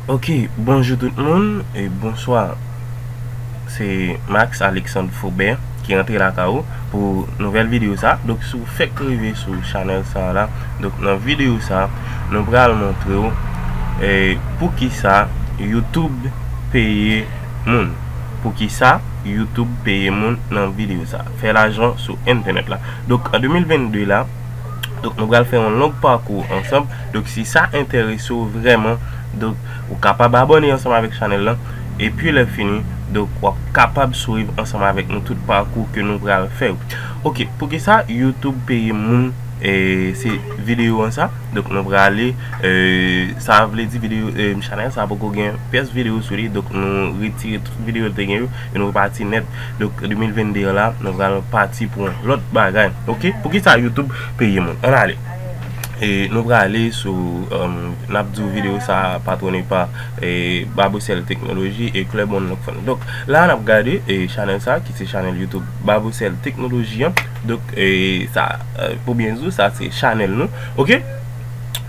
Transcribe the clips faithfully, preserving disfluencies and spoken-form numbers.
Ok, bonjou tout moun e bonswa. Se Max Alexandre Faubert ki rantre lakay ou pou nouvèl videyo sa. Donk, si w fèk rive sou chanèl sa la, donk, nan videyo sa, nou pral montre w, eh, poukisa YouTube peye moun. Poukisa YouTube peye moun nan videyo sa. Fè lajan sou entènèt la. Donk, an de mil vennde la, donk, nou pral fè yon long pakou ansanm. Donk, si sa enterese w vrèman, donk, ou kapab abòne ansanm avèk chanèl lan. Epi, lè fini, donk, w ap kapab swiv ansanm avèk nou tout pakou ke nou pral fè yo. Ok, poukisa YouTube peye moun, eh, se videyo an sa? Donk, nou prale, eh, sa vle di videyo, eh, chanèl sa poko gen pyès videyo sou li. Donk, nou retire tout videyo l te gen yo e nou repati nèt. Donk, de mil vennde an la, nou pral pati pou yon lòt bagay. Ok? Poukisa YouTube peye moun? Ann ale. E nou prale sou, um, n ap di w videyo sa patwone pa, eh, Babocel Technology e Club Unlock Fun. Donk, la n ap gade, eh, chanèl sa ki se chanèl YouTube Babocel Technology an. Donk, eh, sa, eh, pou byen di w, sa se chanèl nou. Ok?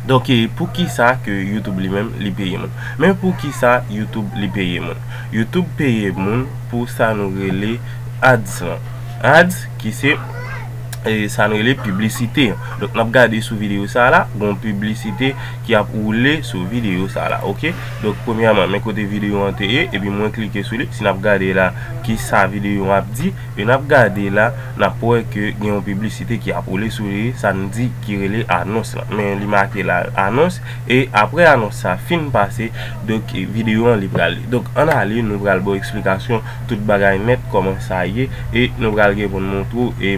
Donk, eh, poukisa ke YouTube li menm li peye moun? Men poukisa YouTube li peye moun? YouTube peye moun pou sa nou rele ads lan. Ads ki se, eh, sa nou rele piblisite. Donk, n ap gade sou videyo sa la, gon piblisite ki ap woule sou videyo sa la, ok? Donk, premyèman, men kote videyo an te ye, epi mwen klike sou li. Si n ap gade la, ki sa videyo an ap di, e n ap gade la, n ap wè ke gen yon piblisite ki ap woule sou li, sa n di ki rele anons lan. Men li make la, anons, e apre anons sa fin pase, donk, videyo an li prale. Donk, ann ale, nou pral ba w eksplikasyon tout bagay nèt, kòman sa ye, e nou pral gen pou n montre w, e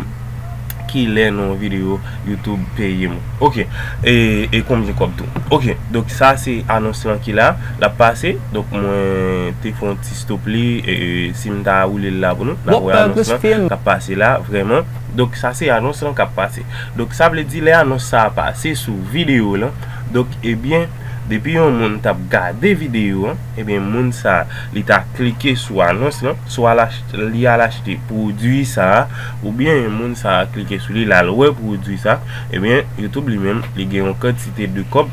kilè nan yon videyo YouTube peye m. Ok, e, e konbyen kòb tou. Ok, donk sa se anons lan ki la, l ap pase. Donk mwen te fè yon ti stop li, e, e, si m ta woule l la pou nou, n ap wè anons lan k ap pase la, vrèman. Donk sa se anons lan k ap pase. Donk sa vle di lè anons sa a pase sou videyo lan, donk, ebyen, depi yon moun t ap gade videyo an, ebyen, moun sa a, li ta klike sou anons lan, swa l ach-, li al achte pwodui sa a, oubyen moun sa a klike sou li, l al wè pwodui sa a, ebyen, YouTube li menm, li gen yon kantite de kòb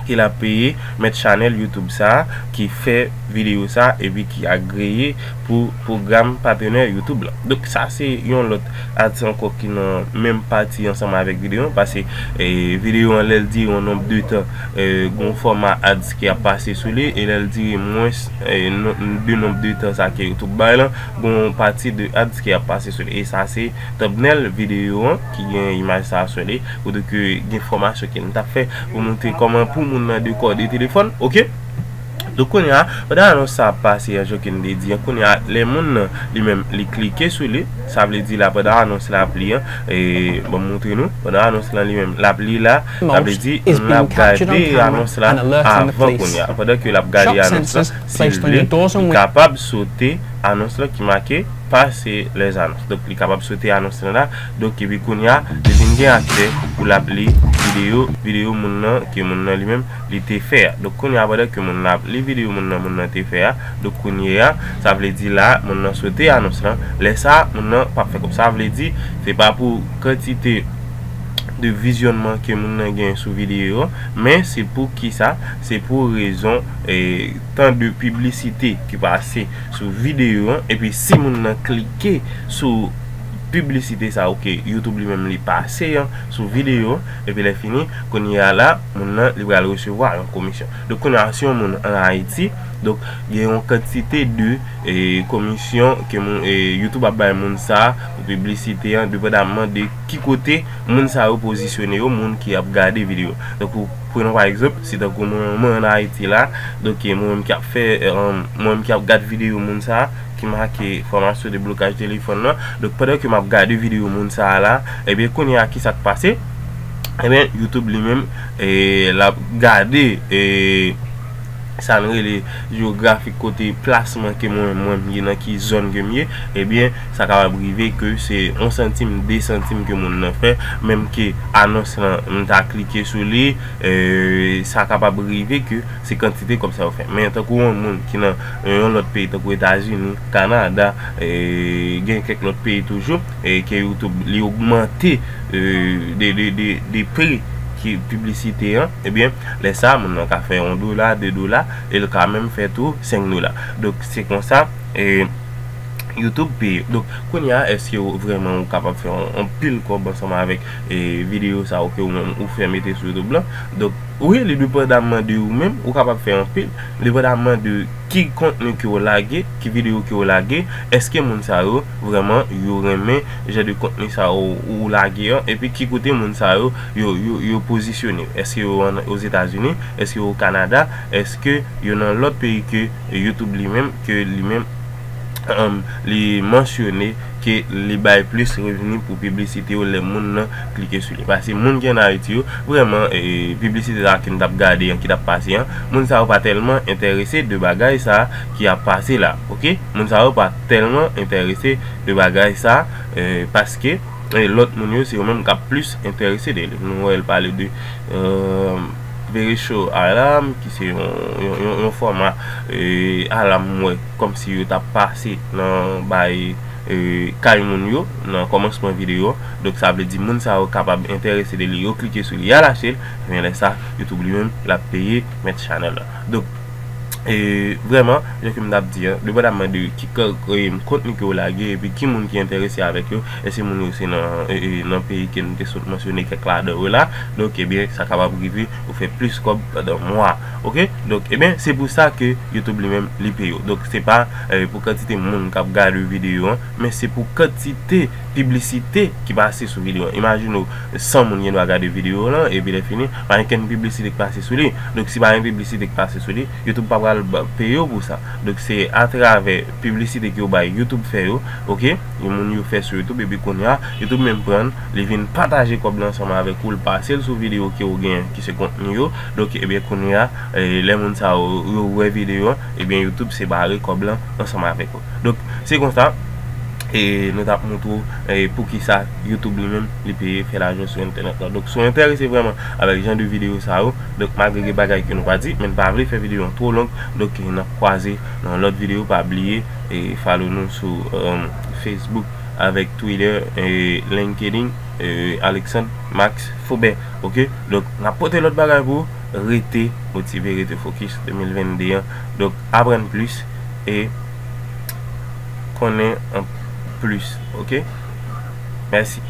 ke l ap peye mèt chanèl YouTube sa a ki fè videyo sa a epi ki agreye pou pwogram patenè YouTube lan. Donk, sa se yon lòt ads ankò ki nan menm pati ansanm avèk videyo an, paske, eh, videyo an, lè l dire yon nonb de tan, eh, gon fòma ads ki ap pase sou li, e lè l dire mwens, eh, non, de nonb de tan sa ke YouTube bay lan, gon pati de ads ki ap pase sou li. E sa se thumbnail videyo an ki gen imaj sa a sou li, kote ke gen fòmasyon ke m t ap fè pou montre kòman pou moun nan dekòde telefòn, ok? Donk, kounye a, pandan anons sa ap pase an, jan ke n te di an, kounye a, lè moun nan, li menm, li klike sou li, sa vle di la, pandan anons la ap li an, e, ban m montre nou, pandan anons lan li menm, l ap li la, sa vle di, moun nan ap gade anons la avan kounye a. Pandan ke l ap gade anons lan, si l vle, li kapab sote anons lan ki make Passer les annonces. Donk, li kapab sote anons lan la. Donk, epi kounye a, li vin gen aksè pou l ap li videyo, videyo moun nan, ke moun nan li menm, li te fè a. Donk, kounye a, pandan ke moun nan ap li videyo moun nan, moun nan te fè a, donk, kounye a, sa vle di la, moun nan sote anons lan. Lè sa, moun nan p ap fè kòb. Sa vle di, se pa pou kantite de vizyònman ke moun nan gen sou videyo an, men se pou kisa? Se pou rezon, eh, tan de piblisite ki pase sou videyo an, epi si moun nan klike sou piblisite sa a, ok, YouTube li menm li pase an sou videyo an, epi lè fini, kounye a la, moun nan li pral resevwa yon komisyon. Donk, kounye a, si yon moun ann Ayiti, donk, gen yon kantite de, eh, komisyon ke moun, eh, YouTube ap bay moun sa a pou piblisite an, depandamman de ki kote moun sa yo pozisyone yo, moun ki ap gade videyo. Donk, ou, prenons pa egzanp, si tankou mwen, mwen ann Ayiti la, donk, e mwen menm ki ap fè, eh, mwen menm ki ap gade videyo moun sa, ki make fòmasyon deblokaj telefòn nan. Donk, pandan ke m ap gade videyo moun sa la, ebyen, kounye a, ki sa k pase? Ebyen, YouTube li menm, eh, l ap gade, eh, sa n rele jewografik kote plasman ke mwen, mwen m ye, nan ki zòn ke m ye, ebyen, sa kapab rive ke se yon santim, de santim ke moun nan fè, menm ke anons lan, m ta klike sou li, eh, sa kapab rive ke se kantite kòb sa yo fè. Men tankou yon moun ki nan yon lòt peyi, tankou Etazini, Kanada, eh, gen kèk lòt peyi toujou, eh, ke YouTube, li ogmante, eh, de, de, de, de pri ki piblisite an, ebyen, lè sa, moun nan ka fè yon dola, de dola, e l ka menm fè tou senk dola. Donk, se konsa, e, YouTube peye. Donk, kounye a, èske w, vrèman, ou kapab fè yon, yon pil kòb ansanm avèk, e, videyo sa yo ke ou menm ou fè mete sou YouTube lan? Donk, wi, li depandaman de ou menm, ou kapab fè yon pil, depandaman de ki kontni ke w lage, ki videyo ke w lage, èske moun sa yo vrèman yo renmen jan de kontni sa yo ou lage an, epi ki kote moun sa yo yo, yo, yo pozisyone? Èske yo an, Ozetazini? Èske yo o Kanada? Èske yo nan lòt peyi ke YouTube li menm, ke li menm, um, li mansyone ke li bay plis revni pou piblisite yo lè moun nan klike sou li? Paske moun ki ann Ayiti yo, vrèman, e, piblisite sa ke n t ap gade an, ki t ap pase an, moun sa yo pa tèlman enterese de bagay sa ki ap pase la, oke? Moun sa yo pa tèlman enterese de bagay sa, e, paske, e, lòt moun yo, se yo menm k ap plis enterese de li. Nou wè l pale de, e, Very Show Alarm, ki se yon, yon, yon, yon fòma, e, alam, m wè, kòmsi yo t ap pase nan bay, e, kay moun yo, nan kòmansman videyo. Donk, sa vle di moun sa yo kapab enterese de li, yo klike sou li, y al achte l, men lè sa, YouTube li menm, l ap peye mèt chanèl la. Donk, e, vrèman, jan ke m t ap di an, depandaman de ki ka-, e, kontni ke w lage, epi ki moun ki enterese avèk yo, èske moun yo se nan, e, e, nan peyi ke n te sot mansyone kèk ladan yo la, donk, ebyen, sa kapab rive ou fè plis kòb pandan mwa, oke? Donk, ebyen, se pou sa ke YouTube li menm, li peye w. Donk, se pa, e, pou kantite moun k ap gade videyo an, men se pou kantite piblisite ki pase sou videyo an. Imajine w, san moun gen dwa gade videyo lan, epi lè fini, pa gen kenn piblisite ki pase sou li. Donk, si pa gen piblisite ki pase sou li, YouTube pa pral ba-, peye w pou sa. Donk, se atravè piblisite ke yo bay, YouTube fè yo, oke? Yon moun yo fè sou YouTube, epi kounye a, YouTube menm pran l, li vin pataje kòb la ansanm avèk ou, l pase l sou videyo ke ou gen, ki se kontni yo. Donk, ebyen, kounye a, e, lè moun sa yo, yo wè videyo an, ebyen, YouTube separe kòb la ansanm avèk ou. Donk, se konsa, e nou t ap montre w, e, poukisa YouTube li menm, li peye fè lajan sou entènèt la. Donk, si w enterese vrèman avèk jan de videyo sa yo, donk, malgre gen bagay ke nou pa di, men n pa vle fè videyo an twò long, donk, n ap kwaze nan lòt videyo. Pa bliye, e, follow nou sou, e, Facebook avèk Twitter, e, LinkedIn, e, Alexandre Max Faubert, oke? Donk, n ap pote lòt bagay pou ou. Rete motive, rete fokis de mil venn de an. Donk, aprann plis e konnen an plis, oke? Mèsi.